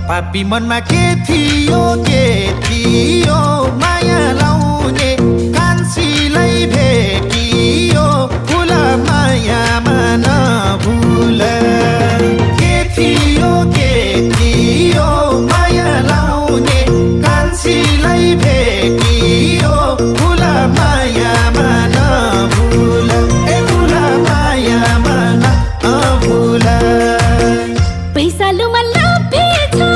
पापी मनमा के थियो माया लाउने कान्छीलाई भेटियो फुल मायामा नभुल के थियो माया लाउने कान्छीलाई भेटियो फुल मायामा नभुल फुल मायामा नभुल पैसालुमा लोभे छ